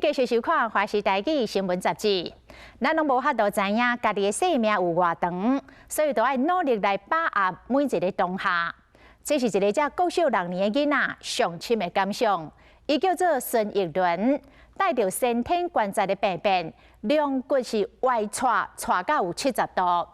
繼續收看《華視台語新聞雜誌》。咱攏無法度知影家己的生命有偌長，所以都愛努力來把握每一个當下。這是一个才國小六年的囡仔上深的感想。伊叫做孫逸倫，帶著先天關節的病變，龍骨是歪斜，斜到有70度。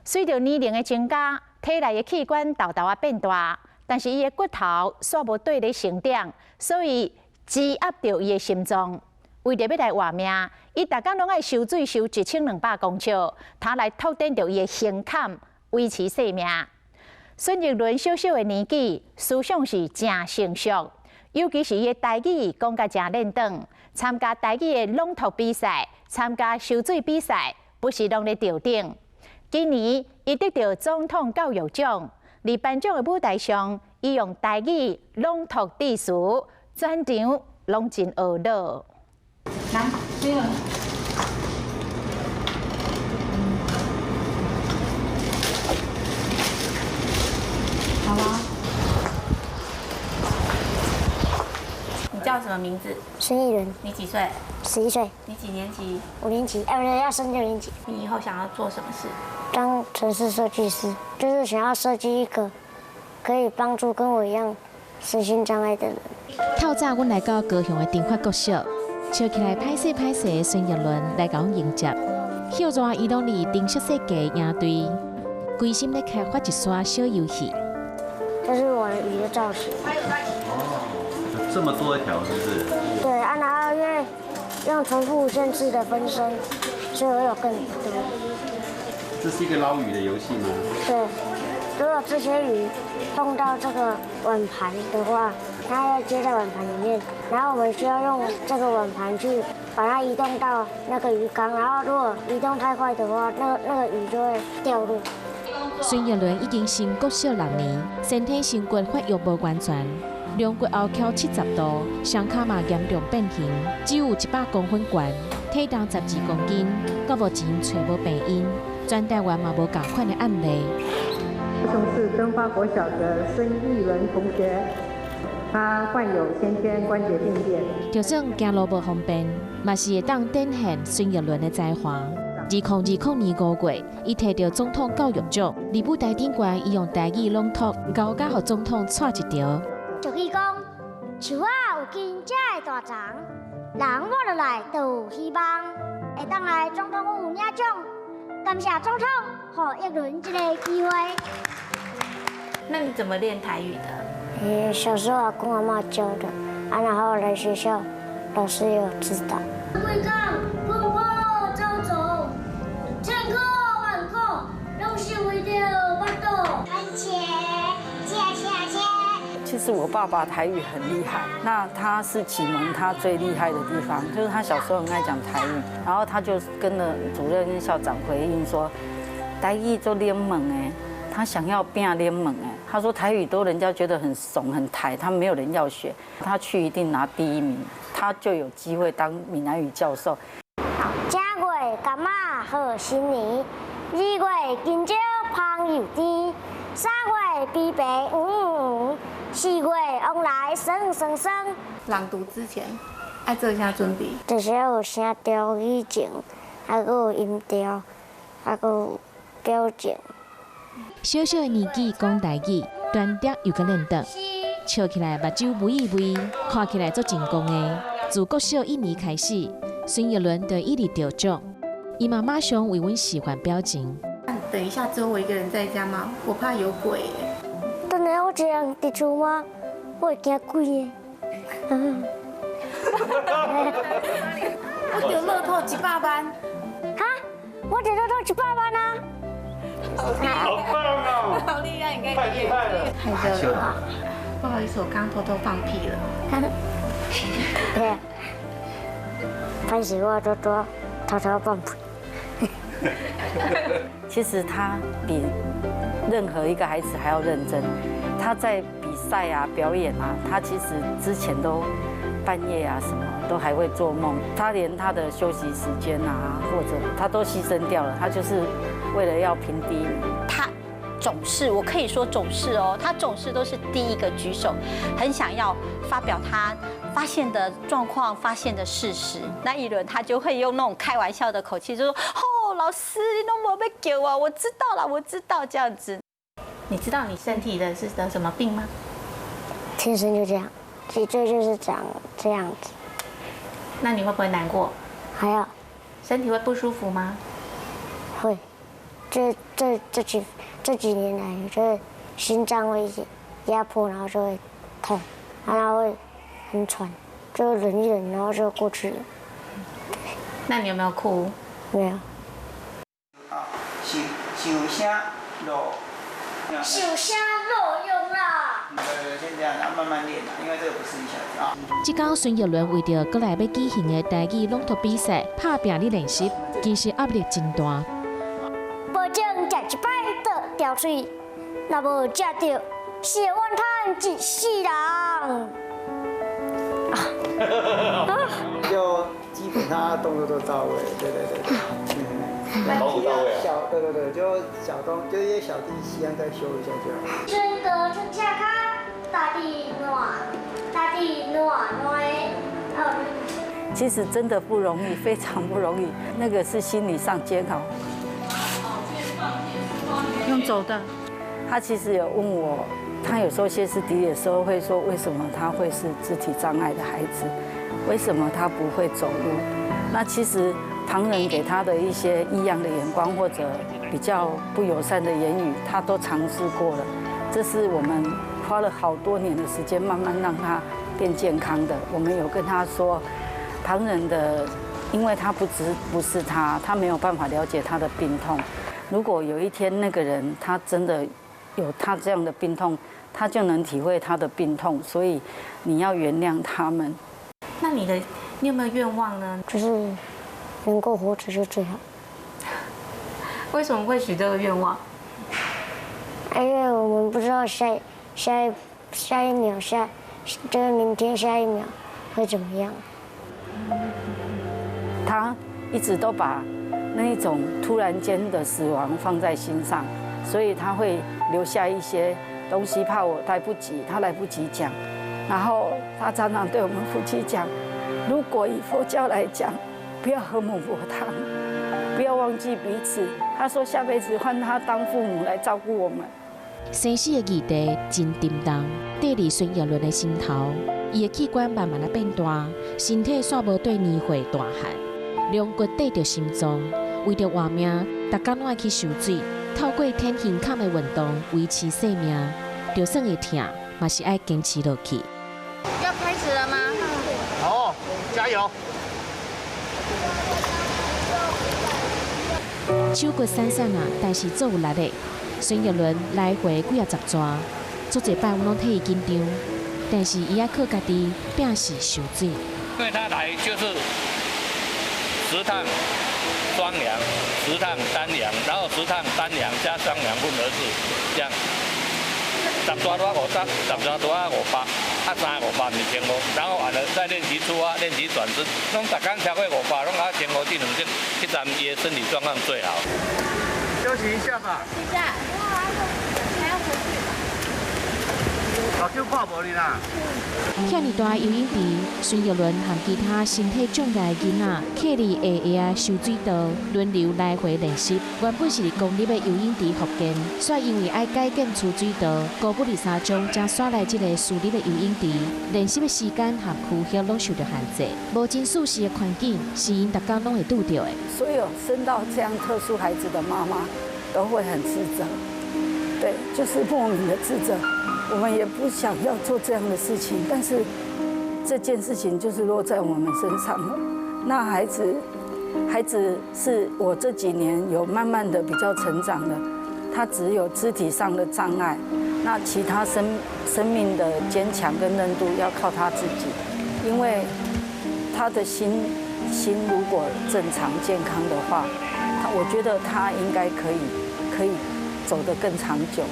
隨著年齡的增加，體內的器官沓沓仔變大，但是伊的骨頭煞無綴咧成長，所以擠壓著伊的心臟。為著欲來活命，伊逐工攏愛泅水泅1200公尺，通來拓展著伊的胸坎，維持生命。孫逸倫小小的年紀，思想是誠成熟，尤其是伊的台語講甲誠輪轉，參加台語的朗讀比賽，參加泅水比賽，不時攏咧頭頂。今年伊得著總統教育獎，佇頒獎的舞台上，伊用台語朗讀致辭，全場攏真懊惱。來，這個。好嗎？你叫什麼名字？孫逸倫。你幾歲？11歲。你幾年級？五年級，哎，不對，要升六年級。你以後想要做什麼事？當程式設計師，就是想要設計一個可以幫助跟我一樣身心障礙的人。透早，阮來到高雄的長發國小，笑起來歹勢歹勢的孫逸倫來共阮迎接。歇熱伊攏佇程式設計營隊，規心咧開發一逝小遊戲。這是我的魚的造型。哦，這麼多一條，是不是？對啊，然後因為用重複無限次的分身，所以會有更多。這是一個撈魚的遊戲嗎？對，如果這些魚碰到這個碗盤的話，它要接在碗盤裡面，然後我們需要用這個碗盤去把它移動到那個魚缸，然後如果移動太快的話，那個魚就會掉落。孫逸倫已經升國小六年，先天性骨發育無完全，龍骨後翹70度，雙跤嘛嚴重變形，只有100公分懸，體重12公斤，到目前揣無病因，全台灣嘛無仝款的案例。高雄市增發國小的孫逸倫同學，他患有先天關節病變。就算行路無方便，嘛是會當展現孫逸倫的才華。2020年5月，伊提著總統教育獎，佇舞台頂懸，伊用台語朗讀，𠢕甲予總統掣一著。就是講，樹仔有根才會大叢，人活落來就有希望。會當來總統府領獎，感謝總統予逸倫這个機會。那你怎麼練台語的？小時候阿公阿嬤教的，啊，然後來學校，老師也有指導。規工奔波走走，千苦萬苦，攏是為著腹肚。其實我爸爸台語很厲害，那他是啟蒙他最厲害的地方，就是他小時候很愛講台語，然後他就跟了主任跟校長回應說，台語做冷門的，他想要變冷門的，他說台語都人家覺得很慫很台，他沒有人要學，他去一定拿第一名，他就有機會當閩南語教授。正月柑仔賀新年，二月香蕉芳又甜，三月枇杷黃黃，四月旺來酸酸酸。朗讀之前愛做啥準備？就是要有聲調、語情，還閣有音調，還閣有表情。小小的年紀講台語，端著又閣輪轉，笑起來目睭微微，看起來足成功的。自國小一年開始，孫逸倫就一直得獎，伊嘛馬上為阮示範表情。等一下，只有我一個人在家嗎？我怕有鬼。等下我一個人佇厝嗎？我會驚鬼的。我中樂透100萬。哈？我中樂透一百萬啊！好棒哦！好厲害，你太厲害了！太熱了，不好意思，我剛偷偷放屁了。對，歹勢我都都偷偷放屁。其實他比任何一個孩子還要認真。他在比賽啊、表演啊，他其實之前都半夜啊什麼都還會做夢。他連他的休息時間啊，或者他都犧牲掉了。他就是為了要評第一名。他总是，我可以说总是哦，他总是都是第一个举手，很想要发表他发现的状况、发现的事实。那一轮他就会用那种开玩笑的口气，就说：“哦，老师，你都沒被叫啊，我知道了，我知道這樣子。”你知道你身體的是得什麼病嗎？天生就這樣，脊椎就是長這樣子。那你會不會難過？還好。身體會不舒服嗎？會，這幾年來，就是心臟會壓迫，然後就會痛，然後會很喘，就忍一忍，然後就過去了。那你有沒有哭？沒有。啊，想想聲落，想聲落用啦。對對，先這樣，然後慢慢練啦，因為這個不是一下子啊。這工孫逸倫為著閣來欲舉行的台語朗讀比賽，拍拚咧練習，其實壓力真大。保證食一擺就掉喙，若無食著，是會怨嘆一世人。就基本上動作都到位，對對對，嗯，到位啊。小，對對對，就小東，就一些小地方再修一下就好。春閣春赤跤，大地暖，大地暖暖的。其實真的不容易，非常不容易，那個是心理上煎熬。用走的。他其實有問我，他有時候歇斯底里的時候會說，為什麼他會是肢體障礙的孩子？為什麼他不會走路？那其實旁人給他的一些異樣的眼光或者比較不友善的言語，他都嘗試過了。這是我們花了好多年的時間，慢慢讓他變健康的。我們有跟他說，旁人的，因為他不是他，他沒有辦法了解他的病痛。如果有一天那個人他真的有他這樣的病痛，他就能體會他的病痛，所以你要原諒他們。那你有沒有願望呢？就是能夠活着就最好。為什麼會許這個願望？因為我們不知道下下下一秒下，就是明天下一秒會怎麼樣。他一直都把那一種突然間的死亡放在心上，所以他會留下一些東西，怕我來不及，他來不及講。然後他常常對我們夫妻講：如果以佛教來講，不要和睦佛堂，不要忘記彼此。他說下輩子換他當父母來照顧我們。生死的議題真沉重，綴佇孫逸倫的心頭，伊的器官慢慢仔變大，身體煞無綴年歲大漢，龍骨綴著心臟，為著活命，逐工攏愛去泅水，透過天行坎的運動維持生命，就算會疼，嘛是愛堅持落去。要開始了嗎？好，加油！手骨散散啊，但是足有力的。孫逸倫來回幾仔十逝，足濟擺阮攏替伊緊張，但是伊愛靠家己拼死泅水。因為他來就是10趟雙槳，10趟單槳，然後10趟單槳加雙槳混合式，這樣10逝拄仔50，10逝拄仔500，啊3個500毋是1500，然後完了再練習出發，練習轉身，攏逐工超過500，攏啊1500這兩種，彼陣伊的身體狀況最好。休息一下吧。休息一下，還要回去。老舅看無你啦。遐爾大游泳池，孫逸倫和其他身體障礙的囡仔，徛佇下下泅水道，輪流來回練習。原本是佇公立的游泳池復健，煞因為愛改建出水道，高不二三張才徙來這個私立的游泳池。練習的時間和區域攏受著限制，無真舒適的環境，是𪜶逐工攏會拄著的。所有生到這樣特殊孩子的媽媽，都會很自責，對，就是莫名的自責。我們也不想要做這樣的事情，但是這件事情就是落在我們身上了。那孩子是我這幾年有慢慢的比較成長了，他只有肢體上的障礙，那其他生命的堅強跟韌度要靠他自己，因為他的心如果正常健康的話，我覺得他應該可以走得更長久。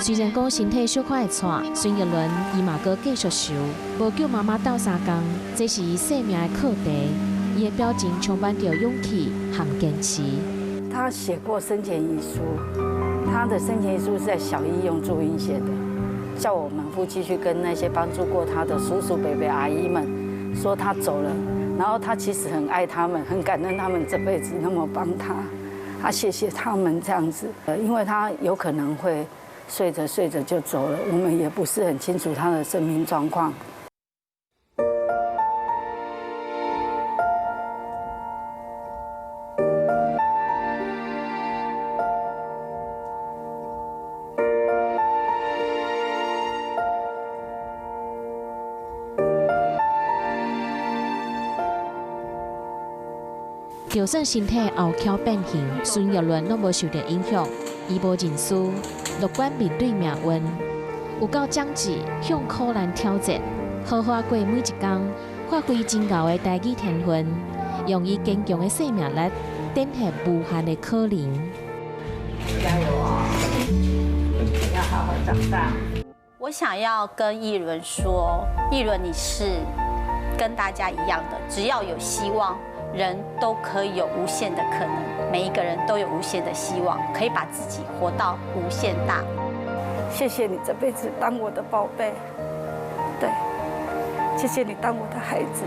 雖然講身體小可會喘，孫逸倫伊嘛閣繼續泅，無叫媽媽鬥相共，這是伊生命的課題。伊的表情充滿著勇氣和堅持。他寫過生前遺書，他的生前遺書是在小一用注音寫的，叫我們夫妻去跟那些幫助過他的叔叔、伯伯、阿姨們說他走了，然後他其實很愛他們，很感恩他們這輩子那麼幫他，他謝謝他們這樣子，因為他有可能會睡着睡着就走了，我們也不是很清楚他的生命狀況。就算身體後翹變形，孫玉倫攏無受著影響，伊無認輸，樂觀面對命運，有夠將志向苦難挑戰，好好過每一工，發揮真𠢕的台語天分，用伊堅強的生命力，展現無限的可能。加油啊！要好好長大。我想要跟奕倫說，奕倫你是跟大家一樣的，只要有希望，人都可以有無限的可能，每一個人都有無限的希望，可以把自己活到無限大。謝謝你這輩子當我的寶貝，對，謝謝你當我的孩子。